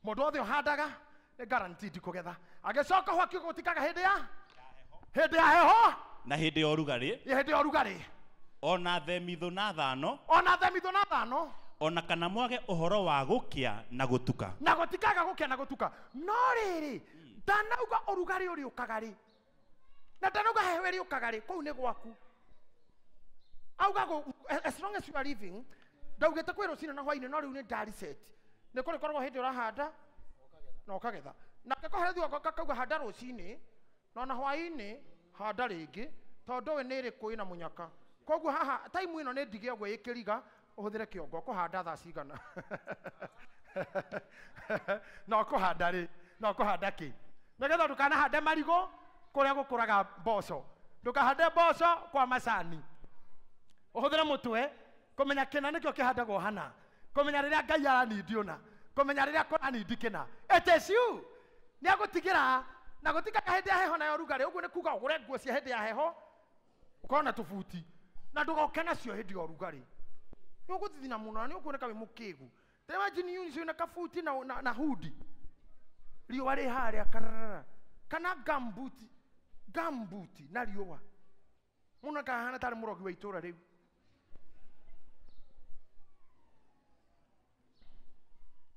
Mũndũ wothe ũhandaga nĩ guaranteed kũgetha. Agĩcoka ho akiuga gũtikaga hĩndĩ ya heho na hĩndĩ ya ũrugarĩ, hĩndĩ ya ũrugarĩ, ona themithũ na thano, ona themithũ na thano, ona kana mwage ũhoro wa gũkĩa na gũtuka, na gũtikaga gũkĩa na gũtuka. No rĩrĩ, ndanauga ũrugarĩ ũrĩũkaga rĩ, na ndanauga heho ĩrĩũkaga rĩ, kũu nĩ gwaku. Auga as long as you are living, ndaugĩte kwĩ rũcinĩ na hwainĩ, no rĩu nĩ ndariset. Nĩ kũrĩkoragwo hĩndĩ ũrahanda na ũkagetha. Nake koherethi wakwa kakauga handa rũcinĩ na ona hwainĩ handa rĩngĩ, tondũ we nĩ ĩrĩkũ ĩna mũnyaka. Koguo haha time ĩno nĩ ndige ũguo ĩkĩriga, ũhũthĩre kĩongo kũhanda thaa cigana. No kũhanda rĩ, no kũhanda kĩ? Nĩgetha ndũkanahande marigũ kũrĩa gũkũraga mboco, ndũkahande mboco kwa macani. Ũhũthĩre mũtwe kũmenya kĩna nĩkĩo kĩhandagwo hana, kũmenya rĩrĩa Ngai aranindi ũna, kũmenya rĩrĩa kũranindi kĩna. It is you. Nĩ agũtigĩra na gũtikaga hĩndĩ ya heho na ya ũrugarĩ. Ũguo nĩ kuga ũgũre nguo cia hĩndĩ ya heho ũkorwo na tũbuti, na ndũgoke nacio hĩndĩ ya ũrugarĩ. Nĩ ũgũthithina mũno na nĩ ũkuoneka wĩ mũkĩgu. Ta imagine you wĩna kabuti na hudi, riũa rĩ harĩa kararara, kana gambuti na riũa mũno, kahana tarĩ mũrogi wa itũra rĩu.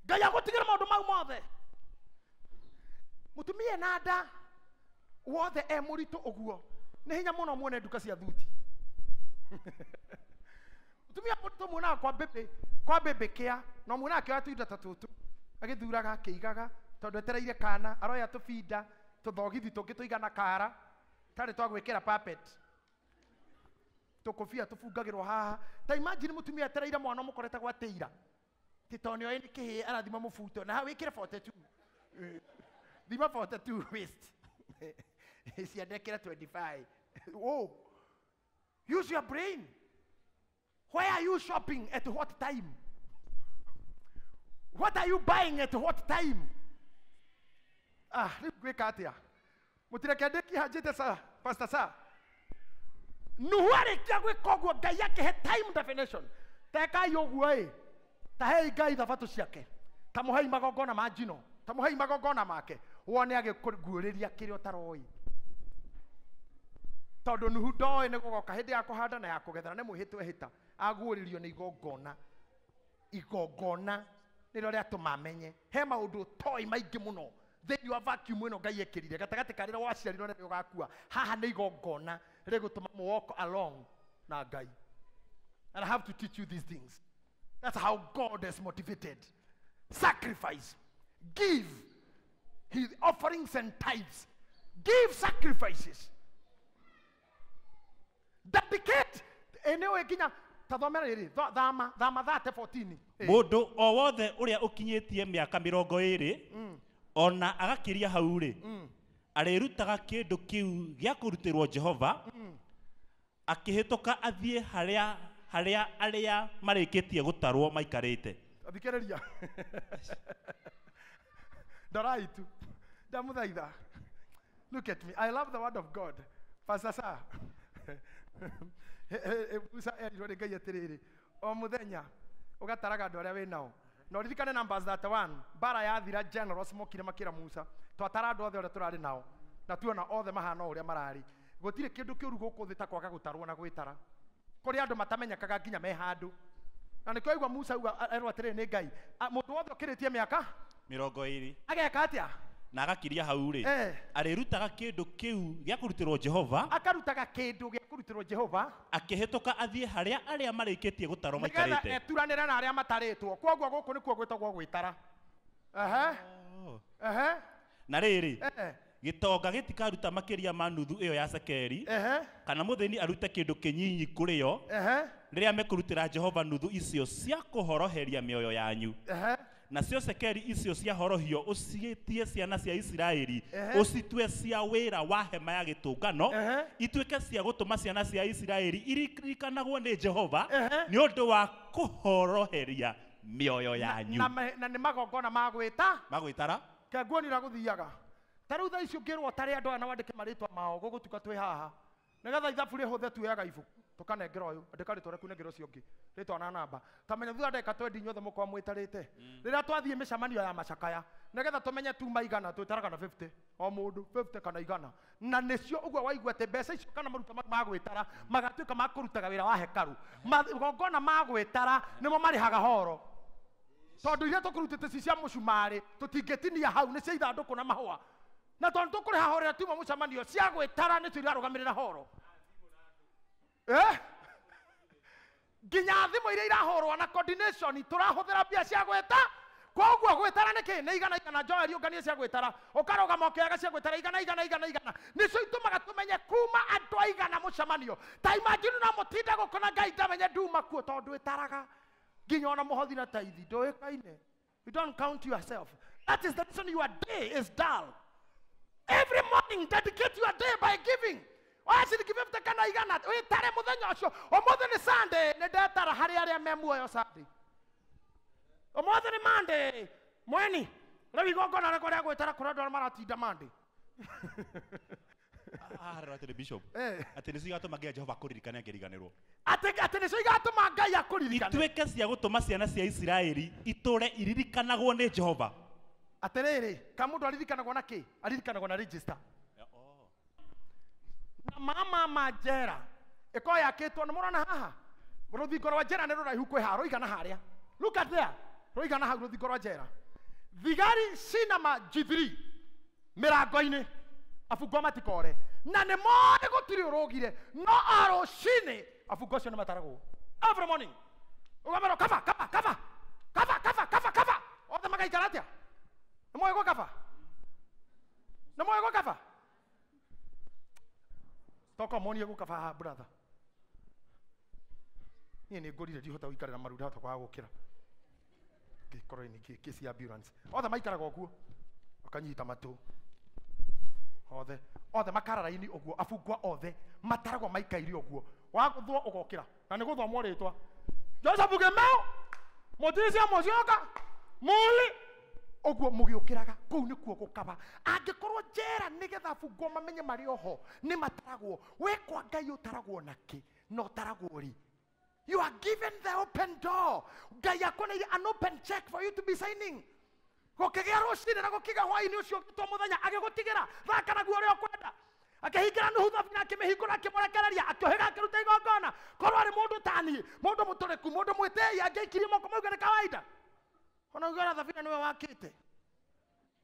Ngai agũtigĩra maũndũ mau mothe. Mũtumia na nda wothe e mũritũ ũguo, nĩ hinya mũno muone nduka cia thuti. Mũtumia mũritũ muonaga kwa mbĩmbĩ kĩa, na muonaga akĩoya tũindo ta tũtũ, agĩthuraga akĩigaga, tondũ etereire kana, aroya tũbinda, tũthogithi tũngĩ tũigana kara, tarĩ twa gwĩkĩra puppet, tũkũbia tũbungagĩrwo haha. Ta imagine mũtumia etereire mwana ũmũkorete gwa tĩira, ti tondũ nĩoĩ nĩ kĩhĩĩ arathima mũbuto, na hau wĩkĩre 42. Thima 42 waist. Ciandekĩra 25. Oh, use your brain. Why are you shopping at what time? What are you buying at what time? Ah, rĩu ngwĩka atĩa? Mũtireke ndĩkie njĩte sa, Pastor sa. Nuhu arĩkia gwĩka ũguo, Ngai akĩhe time definition. Tekai ũguo ĩ, ta hei Ngai thabatũ ciake, ta mũhei magongona ma njino, ta mũhei magongona make, wone agĩkũguũrĩria kĩrĩa ũtaroĩ. Tondũ Nuhu ndoĩ nĩ gũgoka hĩndĩ ya kũhanda na ya kũgetha, na nĩ mwĩhĩtwa ehĩta, aguũrĩrio nĩ igongona. Igongona nĩrĩo rĩatũma amenye. He maũndũ ũtoĩ maingĩ mũno thĩinĩ wa vacuum ĩno Ngai ekĩrire gatagatĩ ka rĩrĩa waciarirwo na rĩrĩa ũgakua. Haha nĩ igongona rĩgũtũma mũ walk along na Ngai. And I have to teach you these things. That's how God is motivated. Sacrifice, give his offerings and tithes, give sacrifices, dedicate. Anyway, kinya tathomera rĩrĩ, thama thate 14. Mũndũ o wothe ũrĩa ũkinyĩtie mĩaka mĩrongo ĩrĩ ona agakĩria hau rĩ, arĩrutaga kĩndũ kĩu gĩa kũrutĩrwo Jehova, akĩhĩtũka athiĩ harĩa arĩa marĩkĩtie gũtarwo maikarĩte. Thikĩrĩria. Ndorai tu. Ndamũthaitha. Look at me. I love the word of God. Pastor Sir. Musa erirwo nĩ Ngai atĩrĩrĩ, o mũthenya ũgataraga andũ arĩa wĩ nao. Na ũririkane Numbers 31, mbara yathira, generals mokire makĩra Musa, twatara andũ othe ũrĩa tũrarĩ nao, na tuona othe mahana o ũrĩa mararĩ. Gũtirĩ kĩndũ kĩũru gũkũ thĩ ta kwaga gũtarwo na gwĩtara. Kũrĩ andũ matamenyekaga nginya me handũ. Na nĩkĩo aigua Musa auga, erwo atĩrĩrĩ nĩ Ngai, mũndũ wothe ũkĩrĩtie mĩaka mĩrongo ĩrĩ ageka atĩa? Na agakiria hau rĩ, arĩrutaga kĩndũ kĩu gĩa kũrutĩrwo Jehova, akarutaga kĩndũ gĩa kũrutĩrwo Jehova, akĩhĩtũka athiĩ harĩa arĩa marĩkĩtie gũtarwo nĩgetha maikarĩte, eturanĩre na arĩa matarĩtwo. Kwoguo gũkũ nĩkuo gwĩtagwo gwĩtara. Na rĩrĩ, gĩtonga gĩtikaruta makĩria ma nuthu ĩyo ya cekeri, kana mũthĩni arute kĩndũ kĩnyinyi kũrĩ yo, rĩrĩa mekũrutĩra Jehova nuthu icio cia kũhoroheria mĩoyo yanyu. Nacio cekeri icio cia horohio ũciĩtie ciana cia Isiraeli, ũcitue cia wĩra wa hema ya gĩtũngano, ituĩke cia gũtũma ciana cia Isiraeli iririkanagwo nĩ Jehova nĩ ũndũ wa kũhoroheria mĩoyo yanyu. Na nĩ magongona ma gwĩta? Magwĩtara? Ke nguoni ũrĩa gũthiaga. Ta rĩu thaa ici ũngĩrwo ũtare andũ aya na wandĩke marĩtwa mao, gũgũtuka twĩ haha. Nĩgetha ithabu rĩhũthe tuoyaga ibuku. Tũkanengera ũyũ, andĩka rĩtwa rĩaku nengera ũcio ũngĩ. Rĩtwa na namba. Ta menya thutha ndagĩka 20 inyuothe mũkorwo mwĩtarĩte. Rĩrĩa twathiĩ mĩcemanio ya macakaya, nĩgetha tũmenye tuma igana, twĩtaraga na 50. O mũndũ 50 kana igana. Na nĩcio ũguo waigua atĩ mbeca icio kana maruta ma gwĩtara magatuĩka ma kũrutaga wĩra wa hekaru. Magongona ma gwĩtara nĩmo marĩhaga horo. Tondũ iria tũkũrutĩte ci cia mũcumarĩ, tũtingĩtinia hau, nĩ cia ithandũkũ na mahũa. Na tondũ tũkũrĩha horo ĩrĩa tuma mũcemanio, cia gwĩtara nĩcio irarũgamĩrĩra horo. Nginya thimũ iria irahũrwo na coordination tũrahũthĩra mbia cia gwĩta. Koguo gwĩtara nĩ kĩ? Nĩ igana igana. Joel ũnganie cia gwĩtara, ũkarũgama ũkĩoyaga cia gwĩtara igana igana igana igana. Nĩcio itũmaga tũmenye kuma andũ aigana mũcemanio. Ta imagine no mũtinde gũkũ na Ngai ndamenye nduma kuo tondũ ĩtaraga nginya ona mũhothi na taithi ndũĩkaine. You don't count yourself. That is the reason your day is dull. Every morning dedicate your day by giving. Oya ciringi 50 kana igana wĩtare mũthenya ũcio. Ũmũthĩ nĩ Sunday, nĩ ndetara harĩ arĩa me muoyo Sunday. Ũmũthĩ nĩ Monday, mweni rĩu igongona rĩakwa rĩa gwĩtara kũrĩ andũ arĩa maratinda Monday. Atĩ Bishop, atĩ nĩcio igatũma nginya Jehova akũririkane angĩriganĩrwo. Atĩ nĩcio igatũma Ngai akũririkane. Ituĩke cia gũtũma ciana cia Isiraeli itũre iririkanagwo nĩ Jehova. Atĩrĩrĩ, ka mũndũ aririkanagwo na kĩ? Aririkanagwo na register. Na mama ma njera ĩkorwo yakĩtwo nĩ mũrona haha rũthingo rwa njera nĩ rũraihu kwĩ haha rũigana harĩa. Look at there, rũigana hau rũthingo rwa njera. Thigari cina ma G3 mĩrango-inĩ, abungwa matikore. Na nĩ moĩ gũtirĩ ũrũgire, no o rũcinĩ abungwa acio nĩ mataragwo every morning. Ũkamerwo kaba kaba kaba kaba kaba kaba kaba, othe magaikara atĩa? Nĩ moĩ gũkaba? Nĩ moĩ gũkaba? Toka monie gũkaba haha brother. Niĩ nĩ ngũrire ndihota gũikarĩra maru, ndahota kwaga gũkĩra. Ngĩkorwo nĩ kesi ya ambulance. Othe maikaraga ũguo, makanyita matũ. Othe, othe makara raini ũguo, abungwa othe mataragwo maikaire ũguo. Wagũthwo ũgokĩra, na nĩ gũthomwo rĩtwa. Joseph Gĩmau, Mũtisia Mũcioka, Muli, ũguo mũgĩũkĩraga, kũu nĩkuo gũkaba. Angĩkorwo njera nĩgetha abungwo mamenye marĩ oho, nĩ mataragwo. We kwa Ngai ũtaragwo na kĩ? Na ũtaragwo rĩ? You are given the open door. Ngai akuoneire an open check for you to be signing. Gũkĩgĩa rũcinĩ na gũkĩgĩa hwaĩ-inĩ ũcio ũgĩtwo mũthenya, agĩgũtigĩra, thaka naguo ũrĩa ũkwenda. Akĩhingĩra Nuhu thabina, akĩmĩhingũra, akĩmũrekereria, akĩũhĩga, akĩruta igongona. Korwo arĩ mũndũ ta niĩ, mũndũ mũtũrĩku, mũndũ mwĩtĩi, angĩaikirie moko mauge nĩ kawaida. Ona ukiona thabina niwe wakĩte.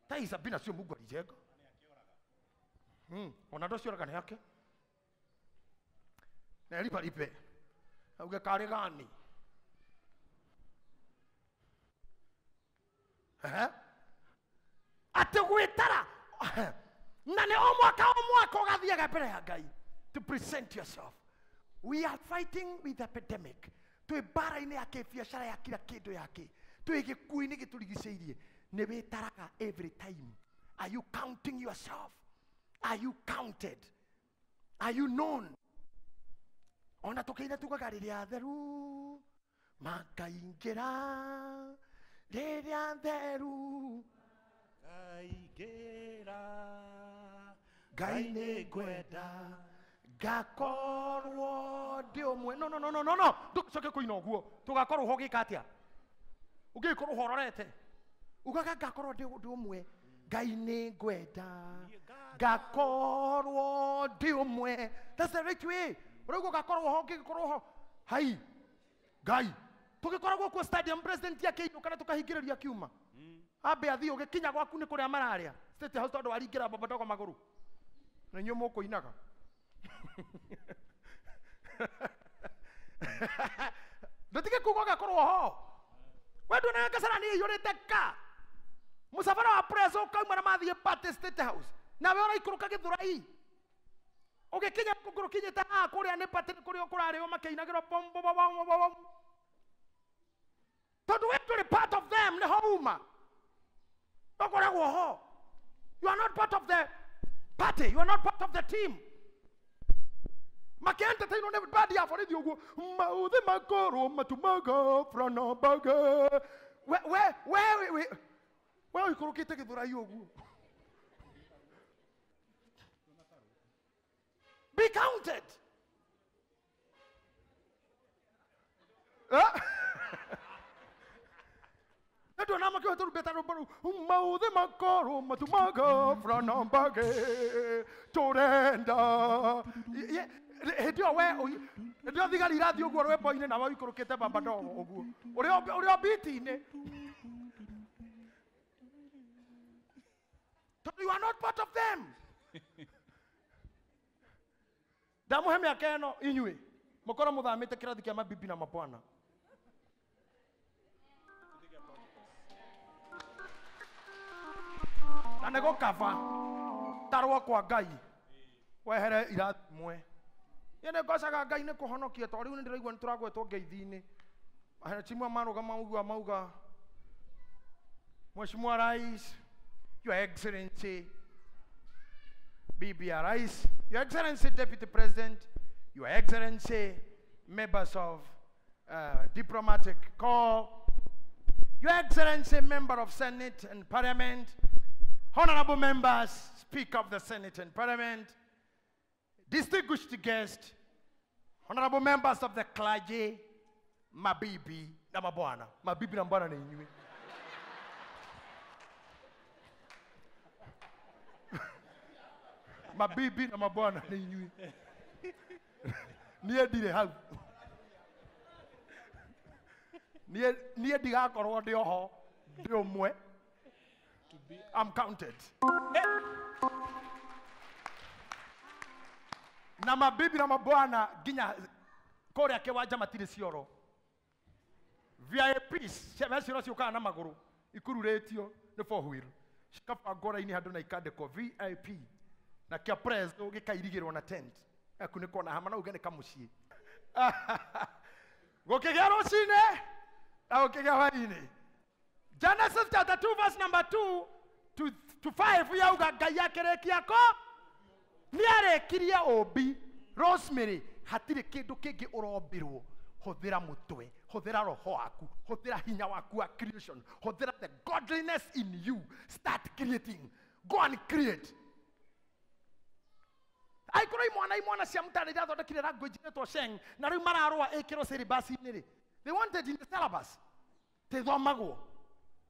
Ta hii Sabina sio Mungu alijenga. Ona ndo cioraga nĩ yake. Na lipa lipe. Auge kare gani? Atĩ gwĩtara na nĩ o mwaka ũgathiaga mbere ya Ngai to present yourself. We are fighting with epidemic. Twĩ mbara-inĩ ya kĩbiacara ya kila kĩndũ yake. Twĩ gĩkuũ-inĩ gĩtũrigicĩirie. Nĩ wĩtaraga every time. Are you counting yourself? Are you counted? Are you known? Ona tũkĩina tugaga rĩrĩa theru makaingĩra, rĩrĩa theru Kaingĩra, Ngai nĩ ngwenda ngakorwo ndĩ ũmwe. No no no no no no, ndũcoke kũina ũguo, tũgakorwo ho ũgĩka atĩa? Ũngĩkorwo ũhororete ugaga ngakorwo ndĩ ũmwe, Ngai nĩ ngwenda ngakorwo ndĩ ũmwe. That's the right way. Ũraigua ũgakorwo ho, ũngĩgĩkorwo ho hai Ngai tũgĩkoragwo kuo stadium, president akĩinũka na tũkahingĩrĩria kiuma. Ambe athiĩ ũgĩkinya gwaku nĩ kũrĩa mararĩa State House tondũ waringĩra baba ndogo magũrũ na inyuĩ mũkũinaga. Ndũtige kuga ũgakorwo ho. We nduonaga Kasarani ĩiyũrĩte ka mũcabara wa press ũkauma na mathiĩ party State House, nawe ũraikũrũka Gĩthũrai ũgĩkinya kũngũrũ kinyĩte haha kũrĩa nĩ party kũrĩa kũrarĩo makĩinagĩrwo bom bom bom bom, tondũ we ndũrĩ part of them, nĩho uma ũkoragwo ho. You are not part of the party, you are not part of the team. Makĩentertainwo nĩ bandi ya borithi ũguo, maũthĩ makorwo matumaga frana baga. We we we we we ũikũrũkĩte Gĩthũrai ũguo. Be counted. Ndu na makĩohe tũrumbeta rwĩmbo rũu maũthĩ makorwo matumaga burana mbage tũrenda. Hĩndĩ ĩyo we hĩndĩ ĩyo thigari irathiĩ ũguo rwĩmbo-inĩ nawe ũikũrũkĩte bamba ndogo ũguo ũrĩ o biti-inĩ. Tondũ you are not part of them. Ndamũhe mĩaka ĩno inyuĩ mũkorwo mũthamĩte kĩrathi kĩa mabibi na mabwana. Na nĩ gũkaba tarwo kwa Ngai wehere irathimwe. Niĩ nĩ ngocaga Ngai nĩ kũhonokia tondũ rĩu nĩ ndĩraigua nĩ tũragwetwo ngeithi-inĩ. Ahecimwa marũgama ũguo mauga Mheshimiwa Rais, Your Excellency, Bibi ya Rais, Your Excellency Deputy President, Your Excellency, members of Diplomatic Corps, Your Excellency, member of Senate and Parliament, honorable members, Speaker of the Senate and Parliament, distinguished guests, honorable members of the clergy, mabibi na mabwana. Mabibi na mabwana ni inyuĩ. Mabibi na mabwana ni inyuĩ. Niĩ ndirĩ hau. Niĩ ndigakorwo ndĩ oho ndĩ ũmwe. I'm counted. Na mabibi na mabwana nginya kũrĩa kĩwanja matirĩ cioro. VIPs ciana cioro ciũkaga na magũrũ ikururĩtio nĩ four wheel cikabangwo raini handũ na ikandĩkwo VIP na kĩa press gĩkairigĩrwo na tent gakunĩkwo na hama na uge nĩ kamũciĩ. Gũkĩgĩa rũcinĩ na gũkĩgĩa hwaĩ-inĩ. Genesis chapter 2 verse number 2 to 5 yauga Ngai akĩrĩkia ko nĩarĩkirie ũmbi. Rosemary, hatirĩ kĩndũ kĩngĩ ũrombirwo. Hũthĩra mũtwe, hũthĩra roho waku, hũthĩra hinya waku wa creation, hũthĩra the godliness in you. Start creating. Go and create. Aikorwo imwana cia mũtana irathondekire language ĩtwo Sheng na rĩu mararũa ĩkĩrwo syllabus-inĩ rĩ. They wanted in the syllabus. Tĩthomagwo.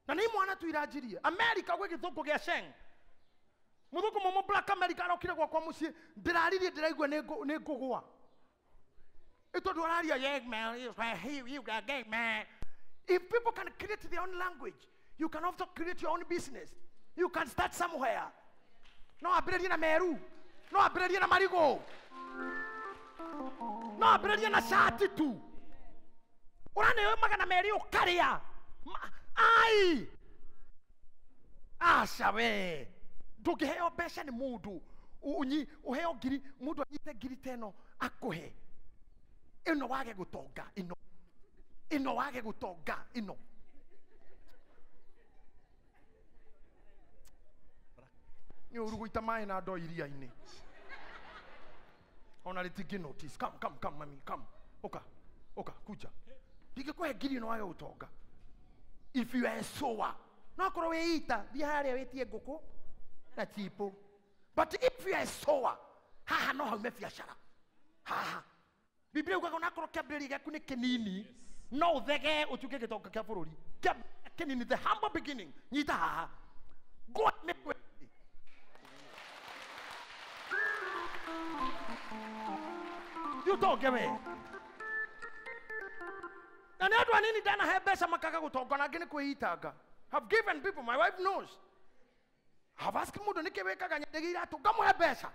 Na nĩ imwana tu iranjirie. America gwĩ gĩthũngũ gĩa Sheng. Mũthũngũ mũmũ Black America arokire gwakwa mũciĩ ndĩraririe ndĩraigua nĩ ngũgũa. Ĩtondũ araria yeah man, you gang man. If people can create their own language, you can also create your own business. You can start somewhere. No ambĩrĩrie na meru. No ambĩrĩrie na marigũ. No ambĩrĩrie na shati tu. Ũraneo 200 ũkarĩa. Ai! Aca we. Ndũngĩheo mbeca nĩ mũndũ. Ũheo ngiri, mũndũ anyite ngiri ta ĩno akũhe. Ĩno wage gũtonga ĩno. Ĩno wage gũtonga ĩno. Nĩ ũru gũita maĩ na ndoo iria-inĩ. Ona rĩtingĩ notice. Come, come, come, mami, come. Ũka, ũka, kuja. Ndingĩkũhe ngiri ĩno wage gũtonga. If you are a sower, no akorwo wĩ ita, thiĩ harĩa wĩtie ngũkũ na chipo. But if you are a sower, haha no haume biacara. Haha. Biblia yugaga onakorwo kĩambĩrĩria gĩaku nĩ kĩnini, no ũthegee ũtuĩke gĩtonga kĩa bũrũri. Kĩnini, the humble beginning. Nyita haha. Go and make way. Ũtonge we. Na nĩ andũ anini ndanahe mbeca makaga gũtonga na angĩ nĩ kwĩitanga. Have given people, my wife knows. Have asked mũndũ nĩkĩ wĩkaga nyendegia iratũ, ngamũhe mbeca.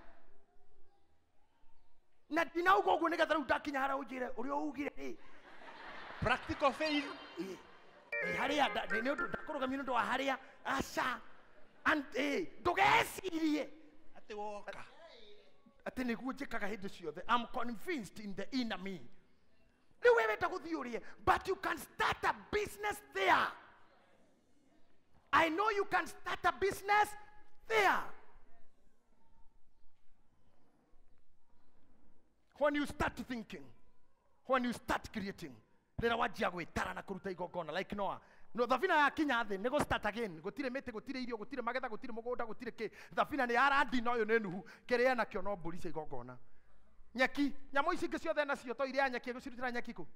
Na ndinauga ũguo nĩgetha rĩu ndakinya harĩa ũnjĩre ũrĩa ugire ĩ. Practical fail. Harĩa nĩ ũndũ ndakũrũgamia nĩ ũndũ wa harĩa aca. Ndũgecirie atĩ woka. Atĩ nĩguo njĩkaga hĩndĩ ciothe. I'm convinced in the inner me. Rĩu we wenda gũthiĩ ũrĩe, but you can start a business there. I know you can start a business there. When you start thinking, when you start creating, rĩrĩa wanjia gwĩtara na kũruta igongona like Noah. No thabina yakinya thĩ nĩ gũ start again. Gũtirĩ mĩtĩ, gũtirĩ irio, gũtirĩ magetha, gũtirĩ mũgũnda, gũtirĩ kĩ. Thabina nĩ yarandi na ũyũ nĩ Nuhu. Kĩrĩa enakĩo no mbũri cia igongona. Nyeki, nyamũ ici ingĩ ciothe nacio to iria nyeki, egũcirutĩra nyeki kũ?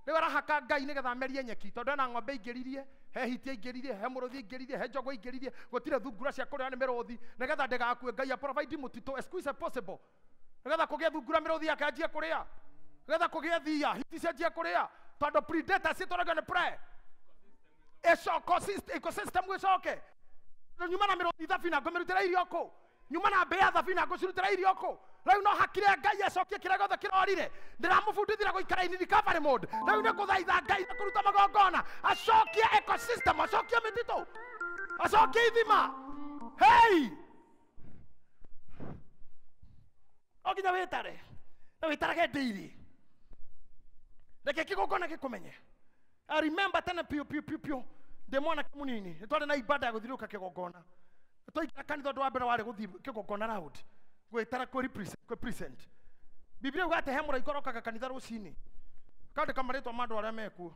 Rĩu arahaka Ngai nĩgetha amerie nyeki tondũ ena ng'ombe ingĩririe, he hiti ingĩririe, he mũrũthi ingĩririe, he njogoo ingĩririe, gũtirĩ thungura cia kũrĩo nĩ mĩrũthi, nĩgetha ndĩgakue. Ngai aprovide mũtitũ as quick as possible, nĩgetha kũgĩe thungura mĩrũthi yake anjie kũrĩa, nĩgetha kũgĩe thia hiti cianjie kũrĩa, tondũ predator citũragio nĩ prey. Ecosystem ĩcoke. Nyuma na mĩrũthi thabina ngũmĩrutĩra irio kũ? Nyuma na mbĩa thabina ngũcirutĩra irio kũ? Rĩu no hakire Ngai acokie kĩrĩa gĩothe kĩrorire. Ndĩramũbundithira gũikara in recovery mode. Rĩu nĩ gũthaitha Ngai na kũruta magongona acokie ecosystem, acokie mĩtitũ, acokie ithima. Hey! O nginya wĩtare na wĩtarage ndĩirĩ, reke kĩgongona gĩkũmenye. I remember tene piũ piũ piũ piũ ndĩ mwanake mũnini, nĩ twarĩ na ibada ya gũthiũrũrũka kĩgongona. Twaingĩra kanitha ũndũ wa mbere warĩ gũthiĩ kĩgongona round, gwĩtara kwĩ present. Biblia yuga atĩ he mũraika ũrokaga kanitha rũcinĩ, akandĩka marĩtwa ma andũ arĩa mekuo.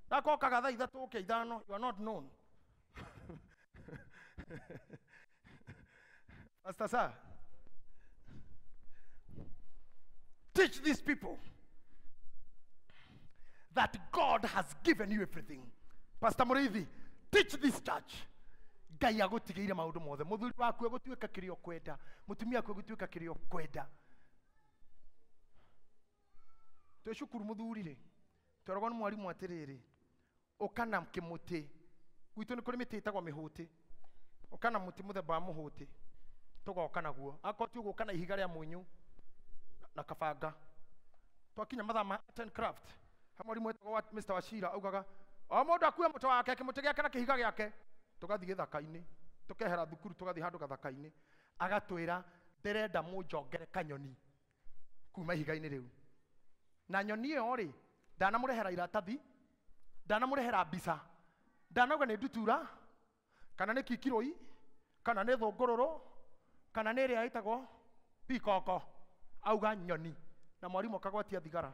Ndakokaga thaa 3 ũke 5, you are not known. Pastor sir, teach these people that God has given you everything. Pastor Muriithi, teach this church. Ngai agũtigĩire maũndũ mothe. Mũthuri waku egũtuĩka kĩrĩa ũkwenda, mũtumia waku egũtuĩka kĩrĩa ũkwenda. Twĩ cukuru mũthuri rĩ, tweragwo nĩ mwarimũ atĩrĩrĩ, ũka na kĩmũtĩ. Gwitũ nĩ kũrĩ mĩtĩ ĩtagwo mĩhũtĩ. Ũka na mũtĩ mũthemba wa mũhũtĩ, tũgoka naguo. Akorwo ti ũgũka na ihiga rĩa mũnyũ na kabanga. Twakinya mathaa ma art and craft, he mwarimũ wetagwo Mr. Wachira augaga o mũndũ akue mũtĩ wake, kĩmũtĩ gĩake na kĩhiga gĩake, tũgathiĩ gĩthaka-inĩ, tũkehera thukuru tũgathiĩ handũ gathaka-inĩ. Agatwĩra ndĩrenda mũnjongere kanyoni kuma ihiga-inĩ rĩu. Na nyoni ĩyo rĩ, ndanamũrehera iratathi, ndanamũrehera mbica, ndanauga nĩ ndutura, kana nĩ kikirũi, kana nĩ thũngũrũrũ, kana nĩ ĩrĩa ĩtagwo pikoko. Auga nyoni. Na mwarimũ akagwatia thigara.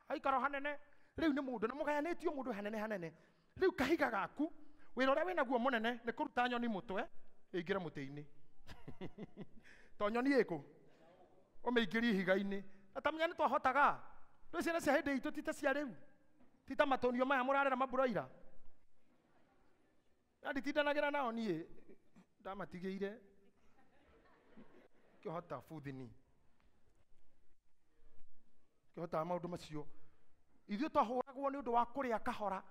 Aikara hanene. Rĩu nĩ mũndũ na mũgayanĩtio mũndũ hanene hanene. Rĩu kahiga gaku wĩra ũrĩa wĩnaguo mũnene nĩ kũruta nyoni mũtwe ĩingĩre mũtĩ-inĩ. To nyoni ĩkũ ũmĩingĩrie ihiga-inĩ. Na ta menya nĩ twahotaga. Rĩu ciana cia hĩndĩ itũ ti ta cia rĩu, ti ta matũnio maya mũrarera maburoira. Na nditindanagĩra nao niĩ, ndamatigĩire kĩhota buthini, kĩhotaga maũndũ macio. Ithuĩ twahũragwo nĩ ũndũ wa kũrĩa kahora,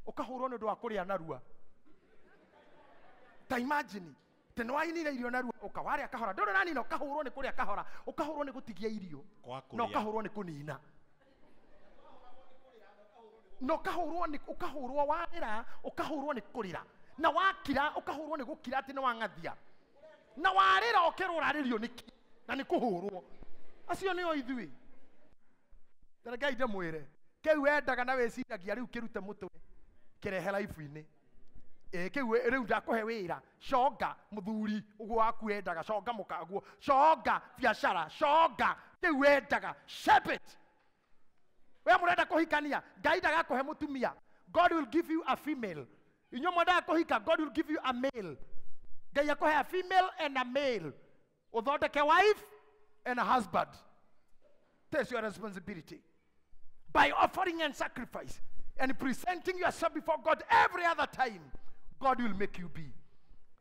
ũkahũrwo nĩ ũndũ wa kũrĩa narua. Ta imagine atĩ nĩ wainire irio narua, ũka warĩa kahora, ndũrĩ ũranina, ũkahũrwo nĩ kũrĩa kahora, ũkahũrwo nĩ gũtigia irio, na ũkahũrwo nĩ kũnina, na ũkahũrwo nĩ ũkahũrwo warĩra, ũkahũrwo nĩ kũrĩra, na wakira ũkahũrwo nĩ gũkira atĩ nĩ wang'athia, na warĩra ũkerwo ũrarĩrio nĩkĩ, na nĩ kũhũrwo. Acio nĩo ithuĩ. Ngai ndĩmwĩre, kĩu wendaga na wĩciragia rĩu kĩrute mũtwe kĩrehe life-inĩ. Kĩu rĩu ndakũhe wĩra, conga mũthuri ũguo waku wendaga, conga mũkaguo, conga biacara, conga kĩu wendaga, shape it. We mũrenda kũhikania, Ngai ndagakũhe mũtumia. God will give you a female. Inyuĩ mwendaga kũhika, God will give you a male. Ngai akũhe a female and a male. Ũthondeke wife and a husband. That's your responsibility. By offering and sacrifice and presenting yourself before God every other time, God will make you be.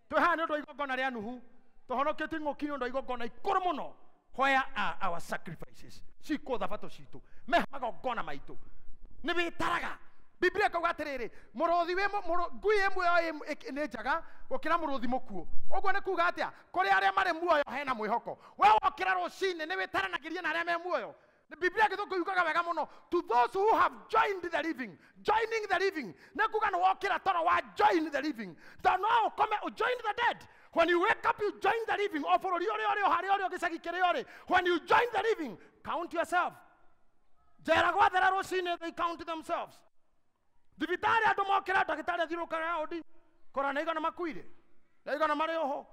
Twĩ haha nĩ ũndũ wa igongona rĩa Nuhu, tũhonoketio ing'ũki nĩ ũndũ wa igongona ikũrũ mũno. Where are our sacrifices? Cikũ thabatũ citũ, meha magongona maitũ. Nĩ wĩtaraga. Biblia ĩkauga atĩrĩrĩ, mũrũthi wĩ ngui ĩ muoyo nĩ njega gũkĩra mũrũthi mũkuũ. Ũguo nĩ kuga atĩa? Kũrĩ arĩa marĩ muoyo hena mwĩhoko. We wokĩra rũcinĩ nĩ wĩtaranagĩria na arĩa me muoyo. Biblia gĩthũngũ yugaga wega mũno, to those who have joined the living, joining the living, nĩ kuga nĩ wokĩra toro wa join the living. Tondũ no ũkome join the dead. When you wake up you join the living. O bũrũri ũrĩa ũrĩ, o harĩa ũrĩ, o gĩcagi kĩrĩa ũrĩ. When you join the living, count yourself. Njera gwathera rũcinĩ, they count themselves. Thibitarĩ andũ mokĩra, ndagĩtarĩ athiũrũrũkaga raũndi, kũrora nĩ aigana makuire, nĩ aigana marĩ oho.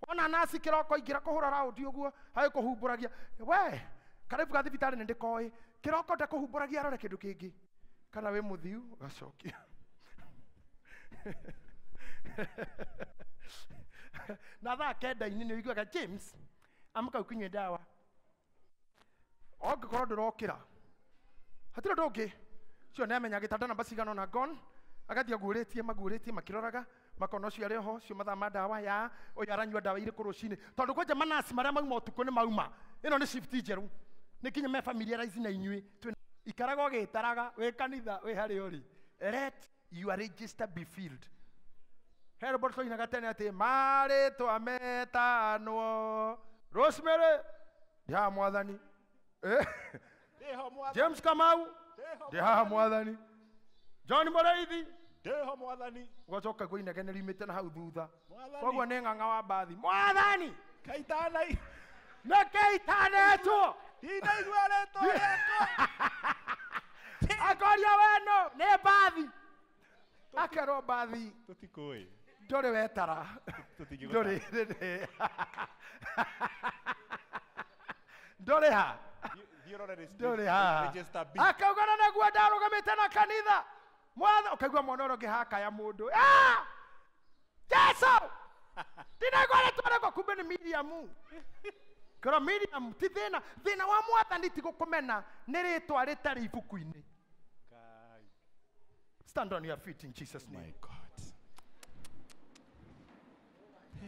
Wona naci kĩroko aingĩra kũhũra raũndi ũguo, agĩkũhumbũragia. We, karibu ga thibitarĩ nĩ ndĩkoĩ, kĩroko ndakũhumbũragia arore kĩndũ kĩngĩ. Kana wĩ mũthiu, ũgacokia. Na thaa 9 nĩ ũiguaga, James, amka ũkĩnyue ndawa. Ũngĩkorwo ndũrokĩra, hatirĩ ũndũ ũngĩ. Cio nĩ amenya gĩtanda namba cigana ona gone. Agathiĩ aguũrĩtie maguũrĩtie makĩroraga makona ũcio arĩ ho cio mathaa ma ndawa ya ũyũ aranyua ndawa irĩkũ rũcinĩ tondũ kwanja manasi marĩa mauma ũtukũ nĩ mauma. Ĩno nĩ shift njerũ nĩ kinya me familiarize na inyuĩ. Ikaraga ũgĩtaraga wĩ kanitha wĩ harĩa ũrĩ. Let your register be filled. He rwĩmbo twainaga tene atĩ marĩtwa metanwo Rosemary ndĩ haha mwathani, James Kamau ndĩ haha mwathani, John Mũrĩithi ndĩho mwathani. Ũgacoka kwa inegene riumĩte na hau thutha. Koguo nĩ ng'ang'a wa mbathi mwathani kaitana nĩkĩ itanetwo ndinaigua rĩtwa rĩakwa. Akoria weno nĩ mbathi akerwo mbathi tũtikũĩ ndũrĩ wetara ndũrĩ ndũrĩ ha ndũrĩ ha akauga na naguo ndarũgamĩte na kanitha mwatha ũkaigua mwana ũrĩa ũngĩ hakaya mũndũ Jesu ndinaigua rĩtwa rĩakwa kumbe nĩ Miriam. Kĩro Miriam ti thĩna thĩna wa mwathani ti gũkũmena nĩ rĩtwa rĩtarĩ ibuku-inĩ. Stand on your feet in Jesus' name. My God.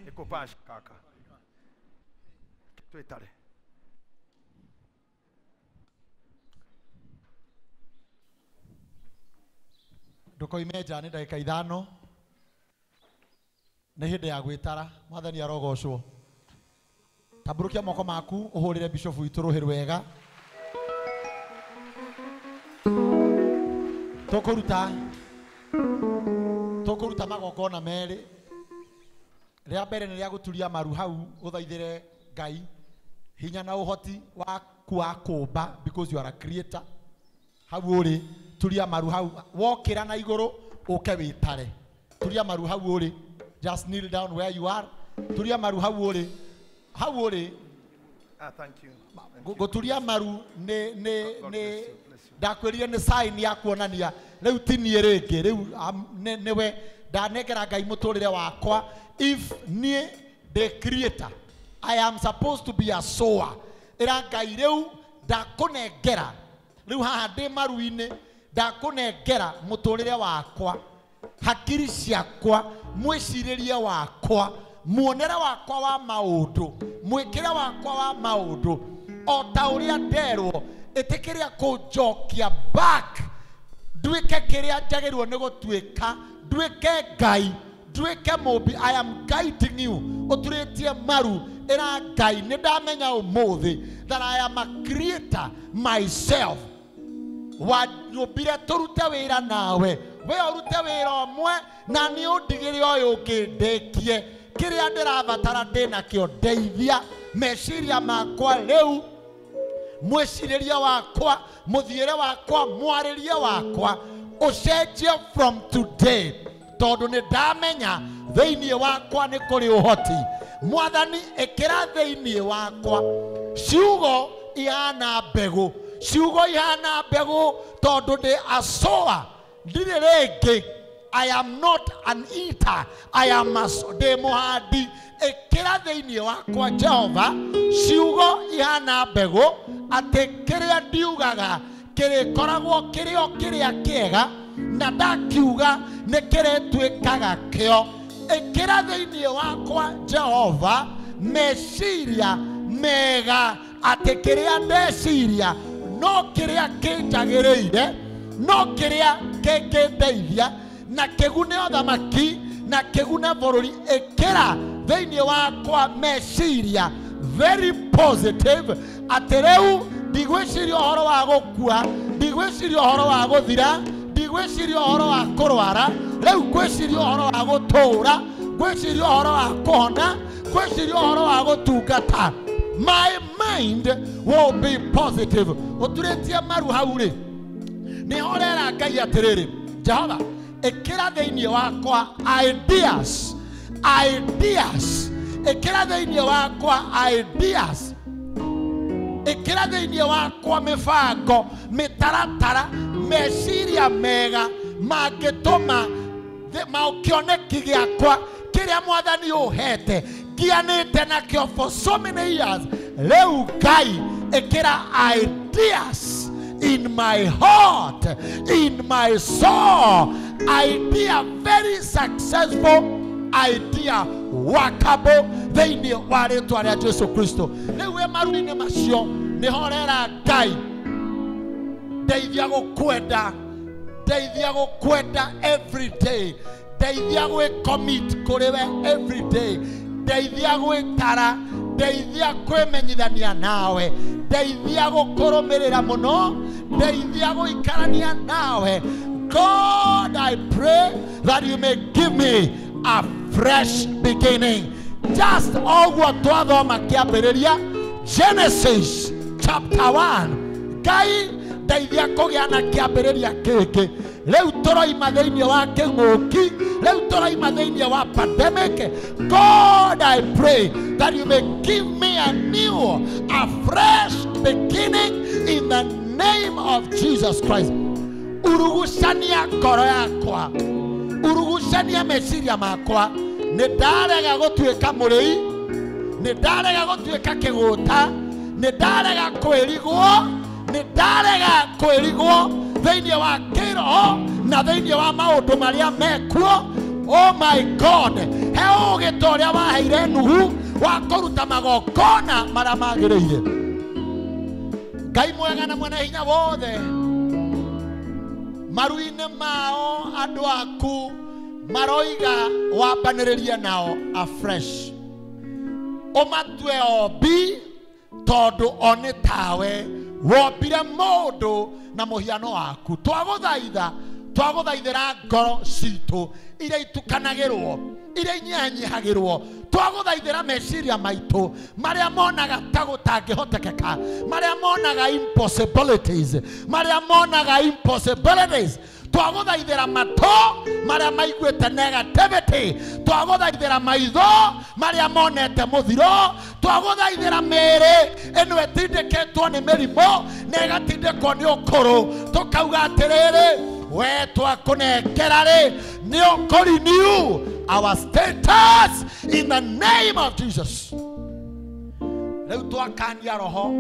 Nĩkũbash kaka twĩtare. Ndũkoime nja nĩ ndagĩka ithano nĩ hĩndĩ ya gwĩtara. Mwathani arogocwo. Tambũrũkia moko maku ũhũrĩre bishop witũ rũhĩ rwega. Tũkũruta magongona merĩ. Rĩa mbere nĩ rĩa gũturia maru hau ũthaithĩre Ngai hinya na ũhoti waku wa kũmba because you are a creator. Hau ũrĩ turia maru hau wokĩra na igũrũ ũke wĩtare. Turia maru hau ũrĩ, just kneel down where you are. Turia maru hau ũrĩ, hau ũrĩ. Thank you. Gũturia maru nĩ ndakwĩrire nĩ sign ya kuonania rĩu ti niĩ rĩngĩ, rĩu nĩwe ndanengera Ngai mũtũrĩre wakwa. If niĩ the creator, I am supposed to be a sower. Ĩra Ngai rĩu ndakũnengera rĩu haha ndĩ maru-inĩ ndakũnengera mũtũrĩre wakwa, hakiri ciakwa, mwĩcirĩrie wakwa, muonere wakwa wa maũndũ, mwĩkĩre wakwa wa maũndũ o ta ũrĩa nderwo. Ĩtĩkĩria kũnjokia back nduĩke kĩrĩa njagĩrĩirwo nĩ gũtuĩka, nduĩke Ngai, nduĩke mũmbi. I am guiding you. Ũturĩtie maru ĩra Ngai nĩ ndamenya ũmũthĩ that I am a creator myself. Wanyũmbire tũrute wĩra nawe, we ũrute wĩra ũmwe na nĩ ũndigĩre ũyũ ũngĩ ndĩkie. Kĩrĩa ndĩrabatara ndĩnakĩo, ndeithia meciria makwa rĩu, mwĩcirĩrie wakwa, mũthiĩre wakwa, mwarĩrie wakwa ũcenjie from today, tondũ nĩ ndamenya thĩinĩ wakwa nĩ kũrĩ ũhoti. Mwathani ĩkĩra thĩinĩ wakwa ciugo ihana mbegũ, ciugo ihana mbegũ, tondũ ndĩ asoa ndirĩ rĩngĩ. I am not an eater, I am a ndĩ mũhandi. Ĩkĩra thĩinĩ wakwa Jehova ciugo ihana mbegũ, atĩ kĩrĩa ndiugaga kĩrĩkoragwo kĩrĩ o kĩrĩa kĩega, na ndakiuga nĩ kĩrĩtuĩkaga kĩo. Ĩkĩra thĩinĩ wakwa Jehova meciria mega, atĩ kĩrĩa ndeciria no kĩrĩa kĩnjagĩrĩire, no kĩrĩa kĩngĩndeithia na kĩgune ũthamaki na kĩgune bũrũri. Ĩkĩra thĩinĩ wakwa meciria very positive, atĩ rĩu ndigwĩciria ũhoro wa gũkua, ndigwĩciria ũhoro wa gũthira, ndigwĩciria ũhoro wa kũrwara, rĩu ngwĩciria ũhoro wa gũtũũra, ngwĩciria ũhoro wa kũhona, ngwĩciria ũhoro wa gũtungata. My mind will be positive. Ũturĩtie maru hau rĩ, nĩ horera Ngai atĩrĩrĩ, Jehova ĩkĩra thĩinĩ wakwa ideas, ideas, ĩkĩra thĩinĩ wakwa ideas, ĩkĩra thĩinĩ wakwa mĩbango, mĩtaratara, meciria mega mangĩtũma kĩoneki gĩakwa kĩrĩa mwathani ũhete ngianĩte nakĩo for so many years. Rĩu Ngai ĩkĩra ideas, in my heart, in my soul. Idea very successful, idea workable thĩinĩ wa rĩtwa rĩa Jesu Kristo. Rĩu wĩ maru-inĩ macio nĩho ũrera Ngai, ndeithia gũkwenda, ndeithia gũkwenda every day, ndeithia gwĩ-commit kũrĩ we every day, ndeithia gwĩtara, ndeithia kwĩmenyithania nawe, ndeithia gũkũrũmĩrĩra mũno, ndeithia gũikarania nawe. God, I pray that you may give me a fresh beginning. Just ũguo twathoma kĩambĩrĩria Genesis chapter 1. Ngai ndeithia kũgĩa na kĩambĩrĩria kĩngĩ. Rĩu tũroima thĩinĩ wa kĩng'ũki, rĩu tũroima thĩinĩ wa pandemic. God, I pray that you may give me a new, a fresh beginning in the name of Jesus Christ. Urugucania ngoro yakwa, urugucania meciria makwa. Nĩ ndarega gũtuĩka mũrĩi, nĩ ndarega gũtuĩka kĩgũta, nĩ ndarega kwĩrigwo, nĩ ndarega kwĩrigwo thĩinĩ wa kĩroho na thĩinĩ wa maũndũ marĩa mekuo. Oh my God, he ũũgĩ ta ũrĩa waheire Nuhu wa kũruta magongona marĩa magĩrĩire. Ngai mwega na mwene hinya wothe, maru-inĩ mao andũ aku maroiga wambanĩrĩrie nao afresh, ũmatue ombi tondũ o nĩ tawe wombire mũndũ na mũhiano waku. Twagũthaitha, twagũthaithĩra ngoro citũ iria itukanagĩrwo, iria inyihanyihagĩrwo. Twagũthaithĩra meciria maitũ marĩa monaga ta gũtangĩhotekeka, marĩa monaga impossibilities, marĩa monaga impossibilities. Twagũthaithĩra matũ marĩa maiguĩte negativity, twagũthaithĩra maitho marĩa monete mũthiro, twagũthaithĩra mĩĩrĩ ĩno ĩtindĩkĩtwo nĩ mĩrimũ na ĩgatindĩkwo nĩ ũkũrũ. Tũkauga atĩrĩrĩ, we twakũnengera rĩ, nĩ ũkũ-renew our status in the name of Jesus. Rĩu twakania roho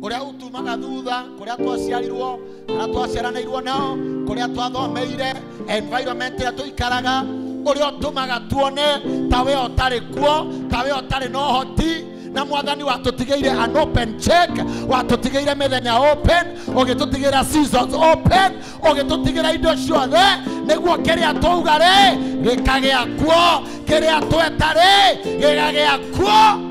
ũrĩa ũtumaga thutha, kũrĩa twaciarirwo, arĩa twaciaranĩirwo nao, kũrĩa twathomeire, environment ĩrĩa tũikaraga, ũrĩa ũtũmaga tuone ta we ũtarĩ kuo, ta we ũtarĩ na ũhoti. Na mwathani watũtigĩire an open check, watũtigĩire mĩthenya open, ũgĩtũtigĩra seasons open, ũgĩtũtigĩra indo ciothe, nĩguo kĩrĩa twauga rĩ gĩkagĩa kuo, kĩrĩa tweta rĩ gĩkagĩa kuo.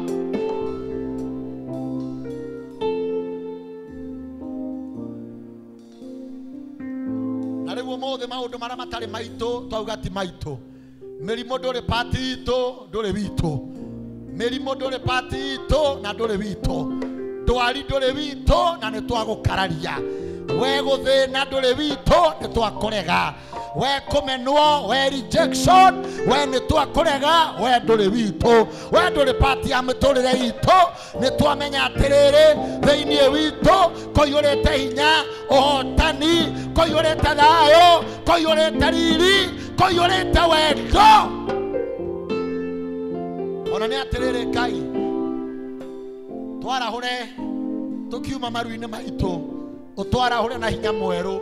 Na rĩu ũmũthĩ maũndũ marĩa matarĩ maitũ twauga ti maitũ. Mĩrimũ ndũrĩ pati itũ, ndũrĩ witũ. Mĩrimũ ndũrĩ pati itũ na ndũrĩ witũ. Ndwari ndũrĩ witũ na nĩ twagũkararia. We gũthĩna ndũrĩ witũ nĩ twakũrega. We kũmenwo, we rejection, we nĩ twakũrega, we ndũrĩ witũ. We ndũrĩ pati ya mĩtũrĩre itũ. Nĩ twamenya atĩrĩrĩ, thĩinĩ witũ kũiyũrĩte hinya, ũhotani, kũiyũrĩte thayũ, kũiyũrĩte riri, kũiyũrĩte wendo. Ona nĩ atĩrĩrĩ Ngai, twarahũre tũkiuma maru-inĩ maitũ, ũtwarahũre na hinya mwerũ,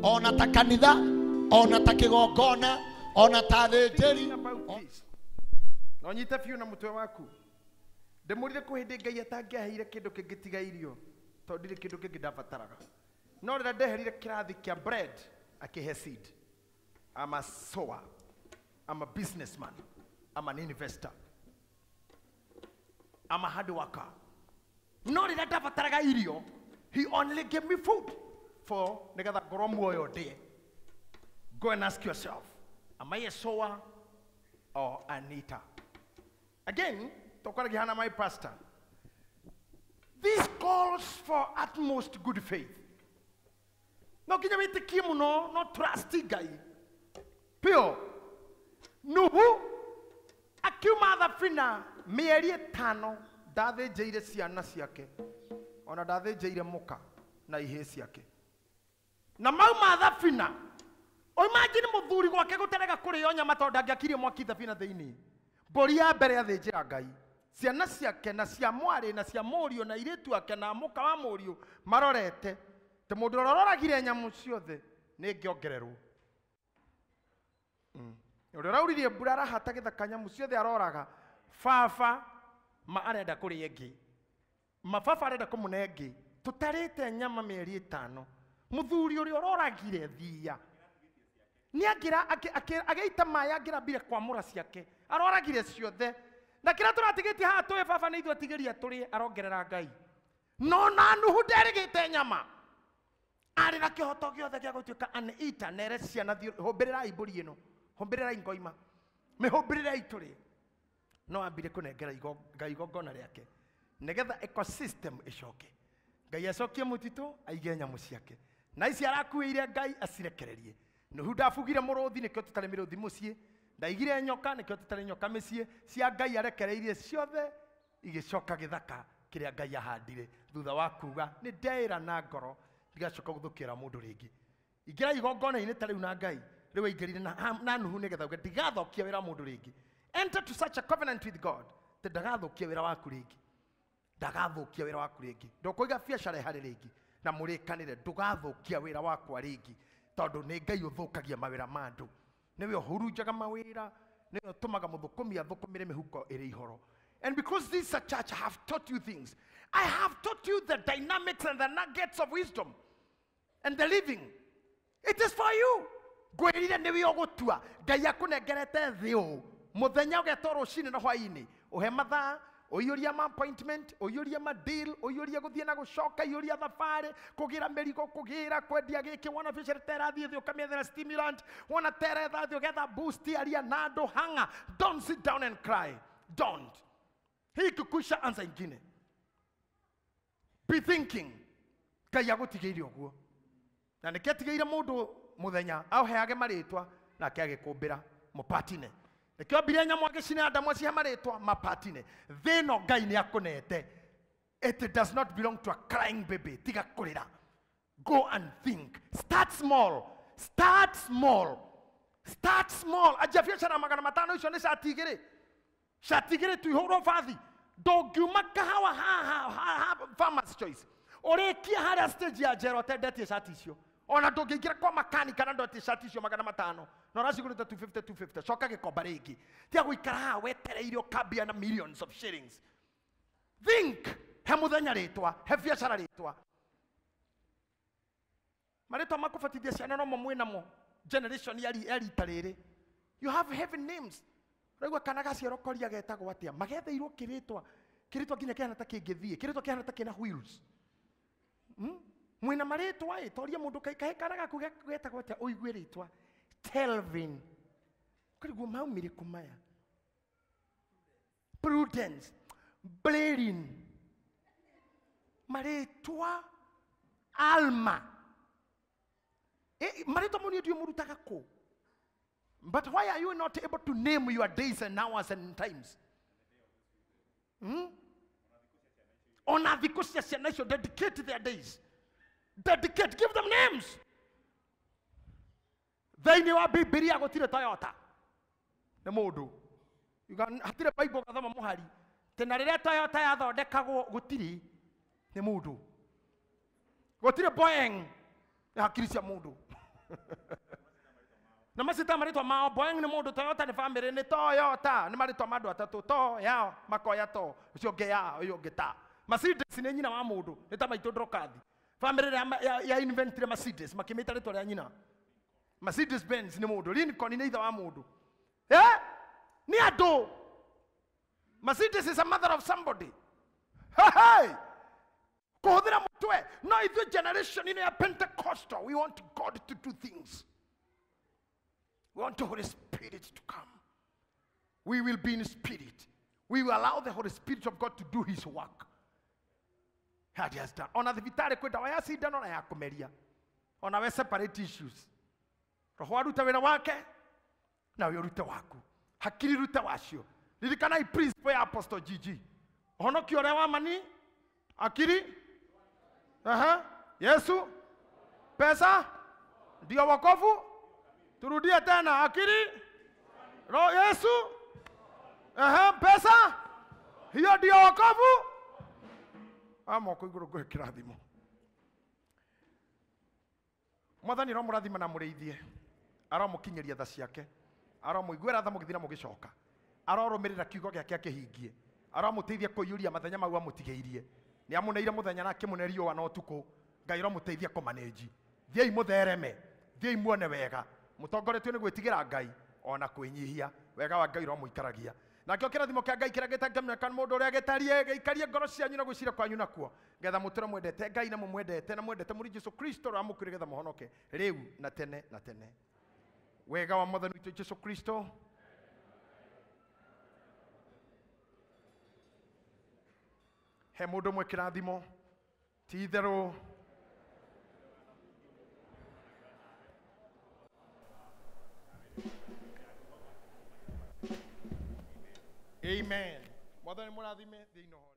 ona ta kanitha, ona ta kĩgongona, ona ta athĩnjĩri. Na ũnyite biũ na mũtwe waku. Ndĩmũrire kwĩ hĩndĩ Ngai atangĩaheire kĩndũ kĩngĩ tiga irio, tondũ ndirĩ kĩndũ kĩngĩ ndabataraga. No rĩrĩa ndeherire kĩrathi kĩa bread, akĩhe seed. I'm a sower, I'm a businessman, I'm an investor, I'm a hard worker. No rĩrĩa ndabataraga irio, he only gave me food for nĩgetha ngorwo muoyo ndĩe. Go and ask yourself, am I a sower or an eater? Again, Tokwara my pastor, this calls for utmost good faith. No kinya wĩtĩkie mũno, no trust Ngai. Pio, Nuhu akiuma thabina mĩeri ĩtano ndathĩnjĩire ciana ciake, ona ndathĩnjĩire mũka na ihĩĩ ciake. Na mauma thabina, imagine mũthuri gwake gũterega kũrĩo nyama tondũ ndangĩakirie mwaki thabina thĩinĩ. Mbũri ya mbere athĩnjĩra Ngai, ciana ciake na cia mwarĩ na cia mũriũ na airĩtu ake na mũka wa mũriũ marorete. Te mũndũ ũrĩa ũroragire nyamũ ciothe nĩ ngĩongererwo. Ũrĩa ũrauririe mbura arahata gĩthaka nyamũ ciothe aroraga. Baba ma arenda kũrĩa ĩngĩ. Ma baba arenda kũmũne ĩngĩ. Tũtarĩte nyama mĩeri 5. Mũthuri ũrĩa ũroragire thiia. Nĩ angĩra agĩita maĩ angĩrambire kwamũra ciake. Aroragire ciothe. Na kĩrĩa tũratigĩtie haha tũĩ baba nĩ ithuĩ atigĩria tũrĩe arongerera Ngai. No na Nuhu nderĩgĩte nyama. Arĩ na kĩhoto gĩothe gĩa gũtuĩka an eater nere ciana thiĩ hũmbĩrĩrai mbũri ĩno. Hũmbĩrĩrai ngoima. Mĩhũmbĩrĩrei tũrĩe. No ambire kũnengera Ngai igongona rĩake. Nĩgetha ecosystem ĩcoke. Ngai acokie mũtitũ aige nyamũ ciake. Na ici arakuĩire Ngai acirekererie. Nuhu ndabugire mũrũthi nĩkĩo tũtarĩ mĩrũthi mũciĩ. Ndaigire nyoka nĩkĩo tũtarĩ nyoka mĩciĩ. Cia Ngai arekereirie ciothe igĩcoka gĩthaka kĩrĩa Ngai ahandire. Thutha wa kuga nĩ ndeĩra na ngoro ndigacoka gũthũkĩra mũndũ rĩngĩ. Ingĩra igongona-inĩ ta rĩu na Ngai rĩu aingĩrire na Nuhu nĩgetha uge ndigathũkia wĩra mũndũ rĩngĩ. Enter to such a covenant with God te ndagathũkia wĩra waku rĩngĩ. Ndagathũkia wĩra waku rĩngĩ. Ndũkũiga biacara harĩ rĩngĩ na mũrĩkanĩre ndũgathũkia wĩra wakwa rĩngĩ. Tondũ nĩ Ngai ũthũkagia mawĩra ma andũ. Nĩwe ũhurunjaga mawĩra, nĩwe ũtũmaga mũthũkũmi athũkũmĩre mĩhuko ĩrĩ ihoro. And because this church have taught you things, I have taught you the dynamics and the nuggets of wisdom and the living. It is for you. Ngwĩrire nĩwe ũgũtua. Ngai akũnengerete thĩ ũũ. Mũthenya ũgetwo rũcinĩ na hwaĩ-inĩ. Ũhe mathaa, ũiyũrie ma appointment, ũiyũrie ma deal, ũiyũrie gũthiĩ na gũcoka, ũiyũrie thabarĩ, kũgĩra mĩrigo, kũgĩra kwendia gĩkĩ, wona biacara ta ĩrathiĩ thĩ ũkamĩethera stimulant, wona ta ĩretha thĩ ũgetha boost, aria na andũ, hanga. Don't sit down and cry. Don't. Hii kukwisha anza ingine. Be thinking. Ngai agũtigĩire ũguo. Na nĩkĩo atigĩire mũndũ mũthenya aũheage marĩtwa nake agĩkũmbĩra mũpatine. Nĩkĩo ambire nyamũ agĩcina Adamu acihe marĩtwa mapatine. Thĩ ĩno Ngai nĩ akũnete. It does not belong to a crying baby. Tiga kũrĩra. Go and think. Start small. Start small. Start small. Anjia biacara 500 icio nĩ cati igĩrĩ. Cati igĩrĩ tu ihũrwo bathi. Ndũngiuma kahawa haha Farmers Choice. Ũrĩkie harĩa stage ya njera ũtendetie cati icio. Ona ndũngĩingĩra kwa makanika na ndwetie cati icio 500. Na ũracigũrĩte 250 250. Coka gĩkomba rĩngĩ. Tiga gũikara haha wetereire ũkambia na millions of shillings. Think. He mũthenya rĩtwa, he biacara rĩtwa. Marĩtwa ma kũbatithia ciana nomo mwĩnamo generation ya rita rĩrĩ. You have heaven names. Ũraigua kana gaciarwo koria getagwo atĩa? Magetheirwo kĩrĩtwa. Kĩrĩtwa nginya kĩhana ta kĩngĩthiĩ. Kĩrĩtwa kĩhana ta kĩna wheels. Mwĩna marĩtwa ĩ, toria mũndũ kahe kana gaku getagwo atĩa ũigue rĩtwa. Telvin. Ũkarigwo maumire kũ maya? Prudence. Blarin. Marĩtwa Alma. Marĩtwa mau niĩ ndiũĩ mũrutaga kũ. But why are you not able to name your days and hours and times? Ona thikũ cia ciana icio, dedicate their days. Dedicate, give them names. Thĩinĩ wa Bibilia gũtirĩ Toyota. Nĩ mũndũ. Hatirĩ Bible ũgathoma mũhari. Tena rĩrĩa Toyota yathondekagwo gũtirĩ, nĩ mũndũ. Gũtirĩ Boeing, nĩ hakiri cia mũndũ. Na macita marĩtwa mao, Boeing nĩ mũndũ, Toyota nĩ family, nĩ Toyota, nĩ marĩtwa ma andũ atatũ, to yao, makoya to, ũcio ũngĩ ya, ũyũ ũngĩ ta. Mercedes nĩ nyina wa mũndũ, nĩ ta maitũ Ndrokathi. Family ya inventire Mercedes, makĩmĩta rĩtwa rĩa nyina. Mercedes Benz nĩ mũndũ, Lincoln nĩ ithe wa mũndũ. Nĩ andũ. Mercedes is a mother of somebody. Hey! Kũhũthĩra mũtwe. No ithuĩ generation ĩno ya Pentecostal, we want God to do things. We want the Holy Spirit to come. We will be in spirit. We will allow the Holy Spirit of God to do his work. That he has done. Ona thibitarĩ kwĩ ndawa ya cindano na ya kũmeria. Ona we separate issues. Roho arute wĩra wake na we ũrute waku. Hakiri rute wacio. Ririkanai principle ya Apostle GG. Ũhonokio ũrĩa wa mani, akiri, Yesu, pesa, ndio wokovu. Turudie tena, akiri, roho, Yesu, pesa, hiyo ndio wokovu. Moko igũrũ ngũhe kĩrathimo. Mwathani aromũrathima na mũrĩithie, aromũkinyĩria tha ciake, aromũiguĩra tha mũgĩthiĩ na mũgĩcoka, arorũmĩrĩra kiugo gĩake akĩhingie, aromũteithia kũiyũria mathenya mau amũtigĩirie. Nĩ amũneire mũthenya na akĩmũne riũa na ũtukũ. Ngai aromũteithia kũmanĩnji. Thiĩi mũthereme, thiĩi muone wega, mũtongoretio nĩ gwĩtigĩra Ngai ona kwĩnyihia. Wega wa Ngai ũromũikaragia. Nakĩo kĩrathimo kĩa Ngai kĩrĩa gĩtangĩmenyeka nĩ mũndũ ũrĩa gĩtariĩ, gĩikarie ngoro cianyu na gwĩciria kwanyu nakuo, getha mũtũre mwendete Ngai na mũmwendete na mwendete mũrĩ Jesũ Kristo ũrĩa wamũkuire getha mũhonoke rĩu na tene na tene. Wega wa Mwathani witũ Jesũ Kristo he mũndũ ũmwe kĩrathimo, ti itherũ Amen. Mwathani mũrathime thĩinĩ ũhoro.